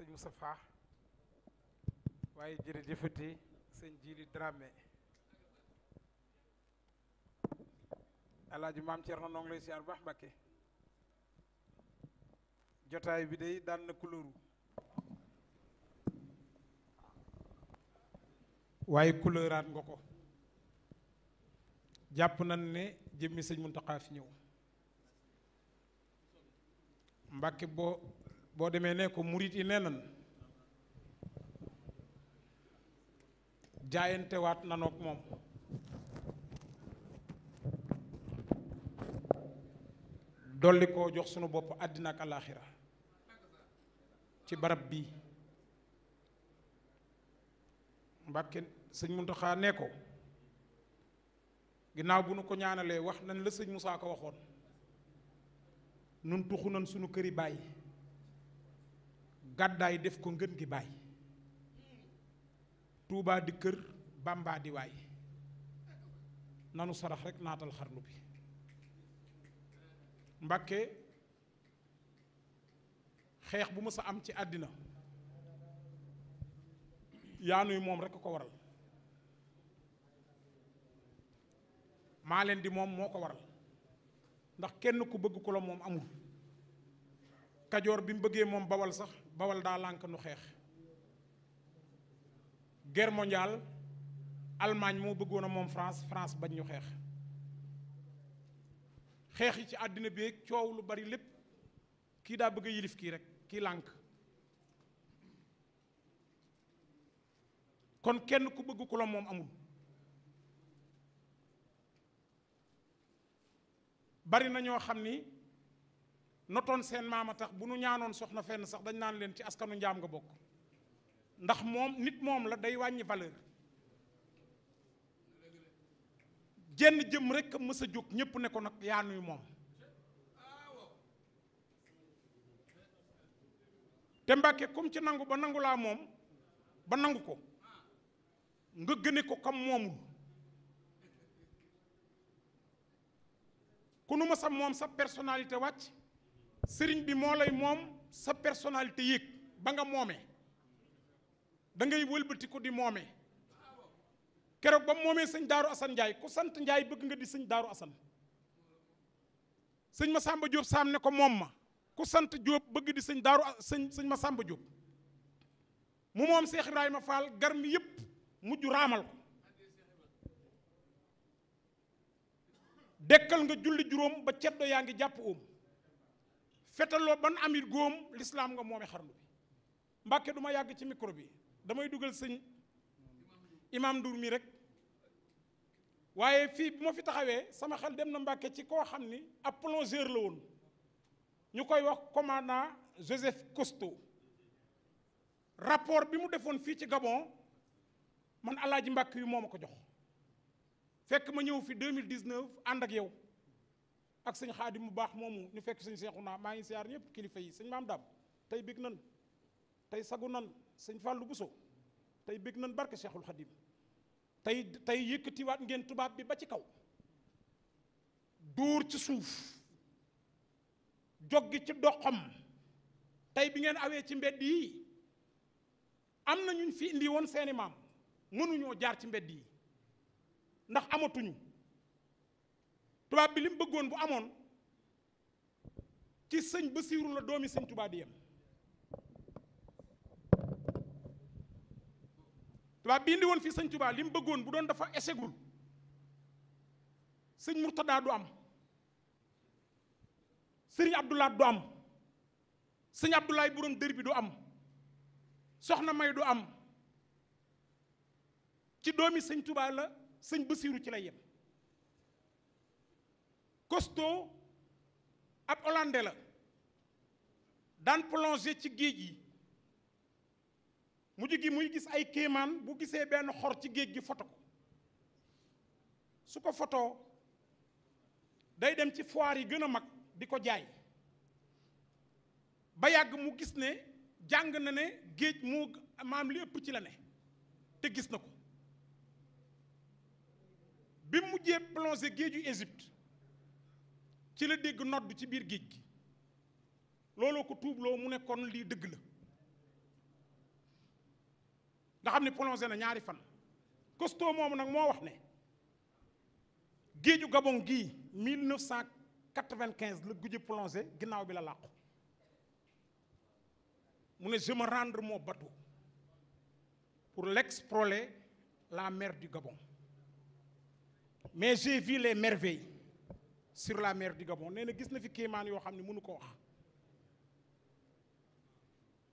Moustapha waaye jërëjëfati sëñ Jili Dramé alaaji maam Thierno noo ngi lay siyaar baax Mbàkke jotaay bi day daan na couleur waaye couleuraat nga ko jàpp nañ ne jëmmi sëñ Muntaxa fi ñëw Mbàkke boo demee ne ko murit yi nee nan jaayantewaat nanoog moom dolli koo jox sunu bopp àddina ak alaaxira ci barab bii Mbàkke sëñ Muntaxa ne ko ginnaaw bu nu ko ñaanalee wax nañ la sëñ Musaa ko waxoon nun tuxu nañ sunu këri bàyyi gàddaay def ko ngën gi bàyyi Tuubaa di kër Bàmbaa di waay nanu sarax rek naatal xarnu bi Mbàkke xeex bu mës a am ci àddina yaanuy moom rek ko waral maa leen di moom moo ko waral ndax kenn ku bëgg ko la moom amul Kajoor bi mu bëggee moom Bawal sax Bawal daa lànk nu xeex guerre mondiale Allemagne moo bëggoon a moom France bañ ñu xeex xeex yi ci àddina bi coow lu bari lépp kii daa bëgg a yilif kii rek kii lànk kon kenn ku bëgg ko la moom amul bari na ñoo xam ni notoon seen maama tax bu nu ñaanoon soxna fenn sax dañ naan leen ci askanu njaam nga bokk ndax moom nit moom la day wàññi valeur jenn jëm rek mës a jóg ñépp ne ko nag yaa nuy moom te Mbàkke comme ci nangu ba nangu laa moom ba nangu ko nga gëne ko kam moomul ku nu ma sa moom sa personnalité wàcc sëriñ bi moo lay moom sa personnalité yéeg ba nga moomee da ngay wëlbati ko di moomee keroog ba moomee sëñ Daaru Asan Njaay ku sant Njaay bëgg nga di sëñ Daaru Asan sëñ Masamba Jóob Saam ne ko moom ma ku sant Jóob bëgg di sëñ Daaru sëñ Masamba Jóob mu moom Seex Ibrahima Fall gar mi yépp mujj raamal ko dekkal nga julli juróom ba ceddo yaa ngi jàpp óom fetaloo ban amit góom lislaam nga moome xarnu bi Mbàkke du ma yàgg ci micro bi damay dugal sëñ imam Ndour mi rek waaye fii bu ma fi taxawee sama xel dem na Mbàkke ci koo xam ni ab plongeur la woon ñu koy wax commandant Joseph Cousteau rapport bi mu defoon fii ci Gabon man Alaaji Mbàkke yu moo ma ko jox fekk ma ñëw fi 2019 ànd ak yow ak sëñ Xaadim mu baax moomu ñu fekk sëñ Seexuna maa ngi siyaar ñëpp kilifa yi sëñ Maam Daam tey bég nan tey sagu nan sëñ Fàllu Buso tey bég nan barke Seexul Xaadim tey yëkkatiwaat ngeen tubaab bi ba ci kaw dóor ci suuf joggi ci doxam tey bi ngeen awee ci mbedd yi am na ñuñ fi indi woon seeni maam mënuñoo jaar ci mbedd yi ndax amatuñu tubaab bi li mu bëggoon bu amoon ci sëñ Basiiru la doomi sëñ Tuubaa di yem tubaab bi indi woon fii sëñ Tuubaa li mu bëggoon bu doon dafa esegul sëñ Murtadaa du am sëriñ Abdoulaat du am sëñ Abdoulaay borom dër bi du am soxna May du am ci doomi sëñ Tuubaa la sëñ Basiiru ci lay yem Cousteau ab hollandais la daan plongé ci géej gi mujj gi muy gis ay kéemaan bu gisee benn xor ci géej gi foto ko su ko fotoo day dem ci foire yi gën a mag di ko jaay ba yàgg mu gis ne jàng na ne géej moo maam li ëpp ci la ne te gis na ko bi mu mujjee plongé géeju Égypte ci la dégg nodd ci biir géej gi looloo ko tuubloo mu ne kon lii dëgg la nga xam ne plongé na ñaari fan costaud moomu nag moo wax ne géeju Gabon gii 1995 la gujj plongé ginnaaw bi la làqu mu ne je me rendre mon bateau pour l'explorer la mer du Gabon mais j'ai vu les merveilles sur la mer du Gabon nee na gis na fi kéemaan yoo xam ne mënu ko wax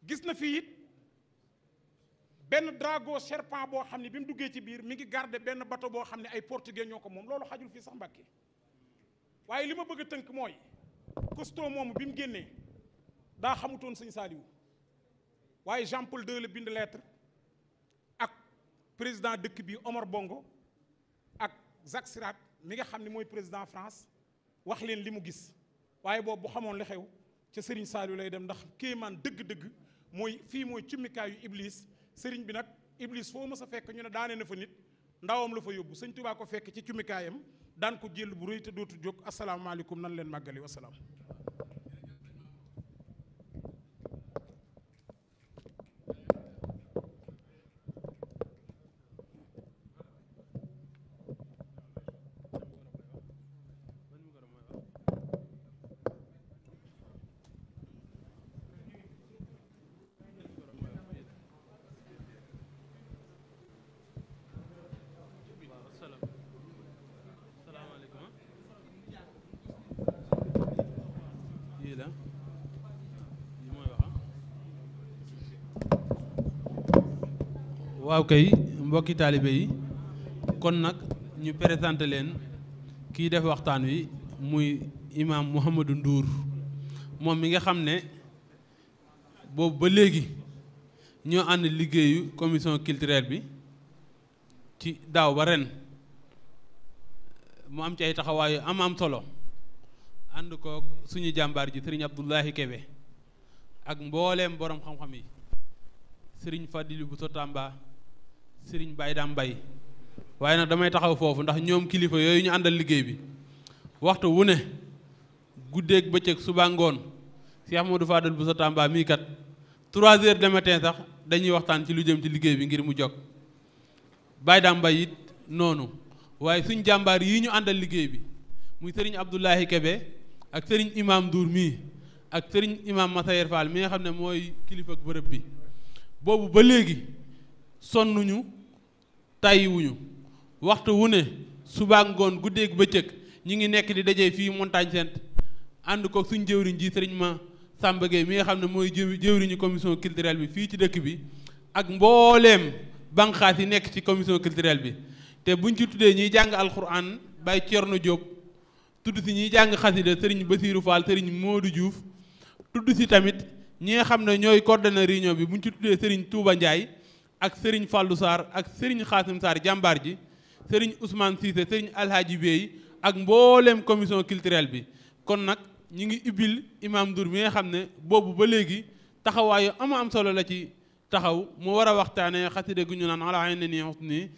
gis na fi it benn drago serpent boo xam ne bi mu duggee ci biir mi ngi garder benn bateau boo xam ne ay portugais ñoo ko moom loolu xajul fii sax Mbàkke waaye li ma bëgg a tënk mooy costaud moomu bi mu génnee daa xamutoon sëñ Saliou waaye Jean Paul II la bind lettre ak président dëkk bi Omar Bongo ak Jacques Chirac mi nga xam ne mooy président France wax leen li mu gis waaye boobu bu xamoon li xew ca Serigne Saliou lay dem ndax kéemaan dëgg-dëgg mooy fii mooy cummikaayu Iblis sëriñ bi nag Iblis foo mës a fekk ñu ne daane na fa nit ndawam la fa yóbbu sëñ Tuubaa ko fekk ci cummikaayam daan ko jël bu rëy te dootu jóg asalaamaaleykum nan leen màggali wasalaam. waaw kay mbokki taalibe yi kon nag ñu présenté leen kii def waxtaan wi muy imam Mouhamadou Ndour moom mi nga xam ne boobu ba léegi ñoo ànd liggéeyu commission culturelle bi ci daaw ba ren mu am ci ay taxawaayu am solo ànd koog suñu jàmbaar ji sëriñ Abdoulahi Kébé ak mbooleem borom xam-xam yi sëriñ Fadilou Bousso Tamba sëriñ Baye Dame Mbaye waaye nag damay taxaw foofu ndax ñoom kilifa yooyu ñu àndal liggéey bi waxtu wu ne guddeeg bëccëg suba ngoon Cheikh Modou Fadel Bousso Tamba mii kat 3 heures du matin sax dañuy waxtaan ci lu jëm ci liggéey bi ngir mu jog Baye Dame Mbaye it noonu waaye suñ jàmbaar yi ñu àndal liggéey bi muy sëriñ Abdoulahi Kébé ak sëriñ imam Ndour mii ak sëriñ imam Massayer Fall mi nga xam ne mooy kilifa ak bërëb bi boobu ba léegi sonnuñu tàyyiwuñu waxtu wu ne suba ngoon guddeeg bëccëg ñi ngi nekk di dajee fii Montagne Sainte ànd ko suñ jëwriñ ji sëriñ ma Samba Gueye mi nga xam ne mooy jëwriñu commission culturelle bi fii ci dëkk bi ak mbooleem banqaas yi nekk ci commission culturelle bi te buñ ci tuddee ñiy jàng alxuraan Baye Thierno Diop tudd si ñiy jàng xasida sëriñ Basirou Fall sëriñ Modou Diouf tudd si tamit ñi nga xam ne ñooy coordonné réunion bi buñ ci tuddee sëriñ Touba Ndiaye ak sëriñ Fallou Sarr ak sëriñ Xaasim Sarr jàmbaar ji sëriñ Ousmane Cissé sëriñ Alhaji Bey ak mbooleem commission culturelle bi kon nag ñi ngi ubbil imam Ndour mi nga xam ne boobu ba léegi taxawaayu am solo la ci taxaw mu war a waxtaanee xasida gu ñu naan ala ayni ni